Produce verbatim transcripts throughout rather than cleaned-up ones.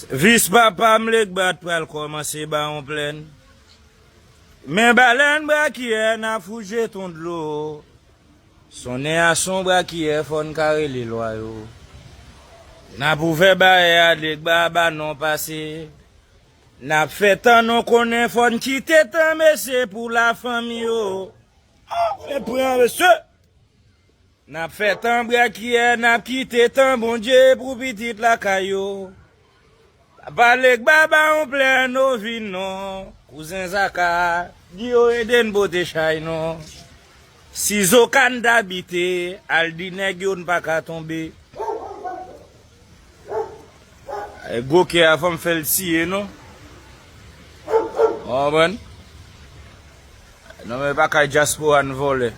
Vis papa m Legba t pral kòmanse ba yon plèn. Men balèn brakiyè n ap fout jeton dlo. Sonnen a son brakiyè fò n ka rele lwa yo. N ap ouvè bayè a Legba ba non pase. N ap fè tan non konnen fò n kite tan mesye pou lafanmi yo. An, men pran mesye. N ap fè tan brakiyè, n ap kite tan Bondye pou pitit lakay yo. Pale k baba yon plèn o vin non, kouzen Zaka, di yo ede n pote chay non. Sizoka n t abite, al di nèg yo n pa ka tonbe. E gwo kè a fò m fè l tiye non. Ou konprann? Non men pa kay dyaspora n vòlè.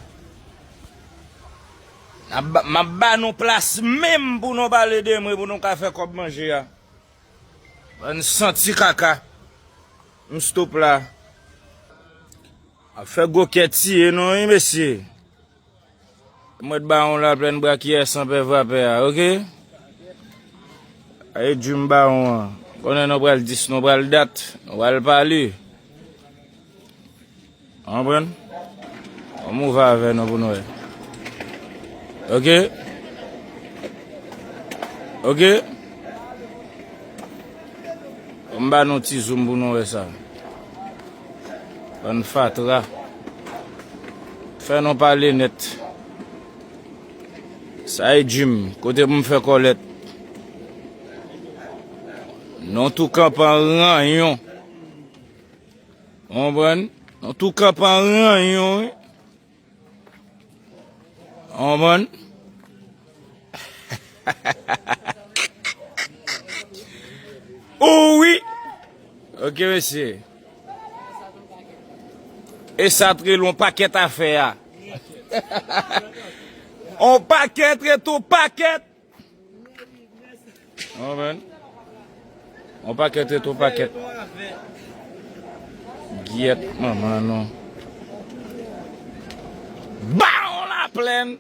M ap ba, m ap ba nou plas menm pou nou pale de mwen pou nou ka fè kòb manje a. Bann santi kaka. M stop la. Ap fè gwo kè tiye nou wi mesye. Mwen t ba yon laplèn brakiyè san pè vrapè a, oke? Aye djim ba yon an. Konnen nou pral dis, nou pral dat, nou pral pale. Konprann? Ann mouve avè nou pou nou wè. Oke? Oke? M ba nou ti zoom pou nou wè sa. Bann fatra. Fè nou pale nèt. Sa e djim, kote pou m fè kòlèt. Non toukan pa ranyon. Konprann? Non toukan pa ranyon wi. Konprann? Ou wi. Oke mesye. E sa t rele yon pakèt afè a. On pakèt ret on pakèt. Konprann? On pakèt ret on pakèt. Gyèt manman nou. Ba on laplèn.